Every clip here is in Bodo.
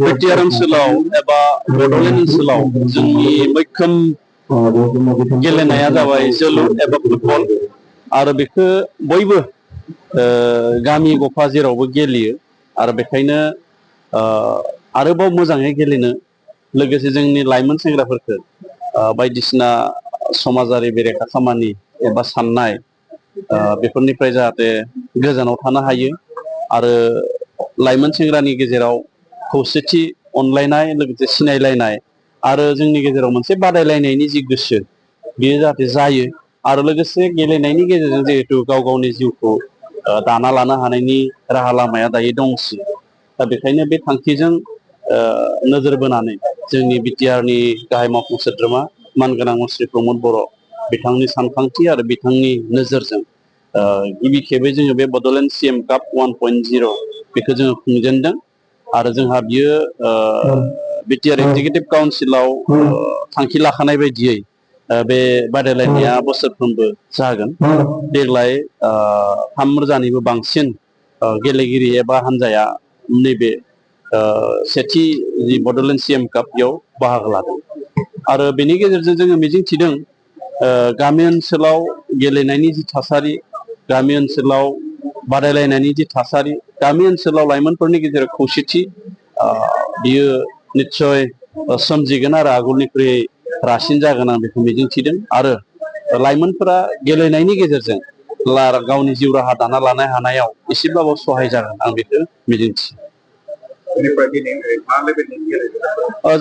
बिटिआर ओनसोलाव एबा बड'लेण्ड ओनसोलाव जोंनि मैखोम गेलेनाया जाबाय जोलुर एबा फुटबल आरो बेखौ बयबो गामि गफा जेरावबो गेलेयो आरो बेखायनो आरोबाव मोजाङै गेलेनो लोगोसे जोंनि लाइमोन सेंग्राफोरखौ बायदिसिना समाजारि बेरेखा खामानि एबा साननाय बेफोरनिफ्राय जाहाथे गोजानाव थानो हायो आरो लाइमोन सेंग्रानि गेजेराव खौसेथि अनलायनाय लोगोसे सिनायलायनाय आरो जोंनि गेजेराव मोनसे बादायलायनायनि जि गोसो बेयो जाहाथे जायो आरो लोगोसे गेलेनायनि गेजेरजों जिहेतु गाव गावनि जिउखौ दाना लानो हानायनि राहा लामाया दायो दंसै दा बेखायनो बे थांखिजों नोजोर बोनानै जोंनि बिटिआरनि गाहाय मावफुं सोद्रोमा मानगोनां मुस्रि प्रमद बर' बिथांनि सानखांथि आरो बिथांनि नोजोरजों गिबि खेबै जोङो बे बड'लेण्ड CM काप 1.0 बेखौ जोङो खुंजेनदों आरो जोंहा बियो बिटिआर एक्जिकिउटिभ काउन्सिलाव थांखि लाखानाय बायदियै बे बादायलायनाया बोसोरफ्रोमबो जागोन देग्लाय 3,000निबो बांसिन गेलेगिरि एबा हान्जाया नैबे सेथि जि बड'लेण्ड CM काप बेयाव बाहागो लादों आरो बेनि गेजेरजों जोङो मिजिंथिदों गामि ओनसोलाव गेलेनायनि जि थासारि गामि ओनसोलाव बादायलायनायनि जि थासारि गामि ओनसोलाव लाइमोनफोरनि गेजेराव खौसेथि बियो निस्सय सोमजिगोन आरो आगोलनिख्रुइ रासिन जागोन आं बेखौ मिजिंथिदों आरो लाइमोनफोरा गेलेनायनि गेजेरजों गावनि जिउ राहा दाना लानो हानायाव एसेब्लाबो सहाय जागोन आं बेखौ मिजिंथियो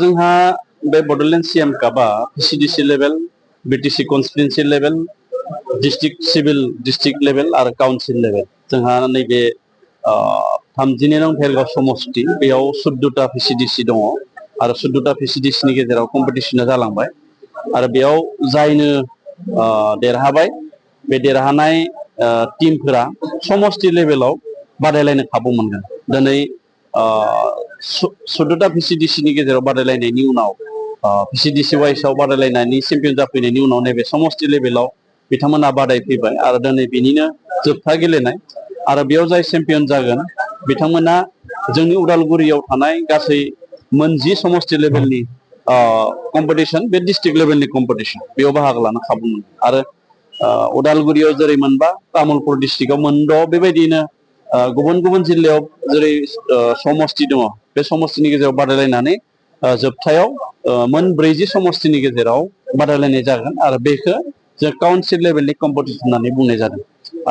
जोंहा बे बड'लेण्ड CM कापआ CDC level BTC constituency level district level आरो काउन्सिल लेभेल जोंहा नैबे 32 नं भेरगाव समष्टि बेयाव 14टा PCDC दङ आरो 14टा PCDCनि गेजेराव कम्पिटिसना जालांबाय आरो बेयाव जायनो देरहाबाय बे देरहानाय टीमफोरा समष्टि लेभेलाव बादायलायनो खाबु मोनगोन दिनै 14टा PCDCनि गेजेराव बादायलायनायनि उनाव PCDC वाइसआव बादायलायनायनि चेम्पियन जाफैनायनि उनाव नैबे समष्टि लेभेलाव बिथांमोना बादायफैबाय आरो दिनै बेनिनो जोबथा गेलेनाय आरो बेयाव जाय चेम्पियन जागोन बिथांमोना जोंनि उदालगुरियाव थानाय गासै मोन 10 समष्टि लेभेलनि कम्पिटिशन बे डिस्ट्रिक्ट लेभेलनि कम्पिटिशन बेयाव बाहागो लानो खाबु मोनो आरो उदालगुरियाव जेरै मोनबा तामुलपुर डिस्ट्रिक्टआव मोनद' बेबायदिनो गुबुन गुबुन जिल्लायाव जेरै समष्टि दङ बे समष्टिनि गेजेराव बादायलायनानै जोबथायाव मोन 40 समष्टिनि गेजेराव बादायलायनाय जागोन आरो बेखौ जों काउन्सिल लेभेलनि कम्पिटिशन होननानै बुंनाय जादों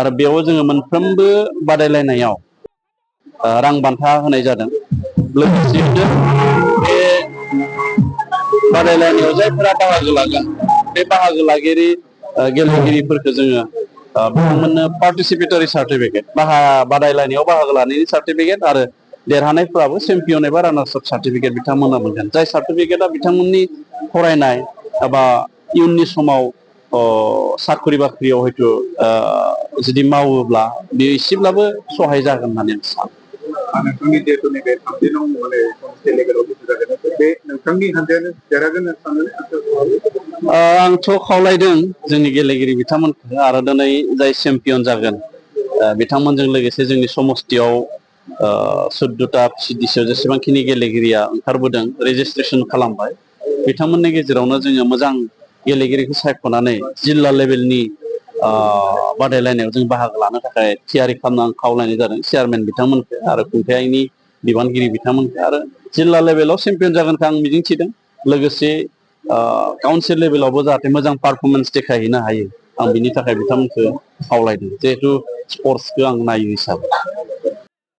आरो बेयाव जोङो मोनफ्रोमबो बादायलायनायाव रां बान्था होनाय जादों लोगोसेनो बे बादायलायनायाव जायफोरा बाहागो लागोन बे बाहागो लागिरि गेलेगिरिफोरखौ जोङो बिथांमोननो पार्टिसिपेटरि सार्टिफिकेट बादायलायनायाव बाहागो लानायनि सार्टिफिकेट आरो देरहानायफोराबो चेम्पियन एबा रानार्स अफ सार्टिफिकेट बिथांमोना मोनगोन जाय सार्टिफिकेटआ बिथांमोननि फरायनाय एबा इयुननि समाव साख्रि बाख्रियाव हयथ' जुदि मावोब्ला बेयो एसेब्लाबो सहाय जागोन होननानै आं सानो नोंथांनि जिहेतु नैबे 30 नं माने समष्टि लेभेलाव जागोन बे नोंथांनि हान्जायानो देरहागोन सानो आंथ' खावलायदों जोंनि गेलेगिरि बिथांमोनखौ आरो दिनै जाय चेम्पियन जागोन बिथांमोनजों लोगोसे जोंनि समष्टियाव 14टा PCDCआव जेसेबांखिनि गेलेगिरिया ओंखारबोदों रेजिस्ट्रेसन खालामबाय बिथांमोननि गेजेरावनो जोङो मोजां गेलेगिरिखौ सायख'नानै जिल्ला लेभेलनि बादायलायनायाव जों बाहागो लानो थाखाय थियारि खालामनो आं खावलायनाय जादों चेयारमेन बिथांमोनखौ आरो खुंथायनि बिबानगिरि बिथांमोनखौ आरो जिल्ला लेभेलाव चेम्पियन जागोनखौ आं मिजिंथिदों लोगोसे काउन्सिल लेभेलावबो जाहाथे मोजां पारफरमेन्स देखायहैनो हायो आं बिनि थाखाय बिथांमोनखौ खावलायदों जिहेतु स्पर्ट्सखौ आं नायो हिसाबै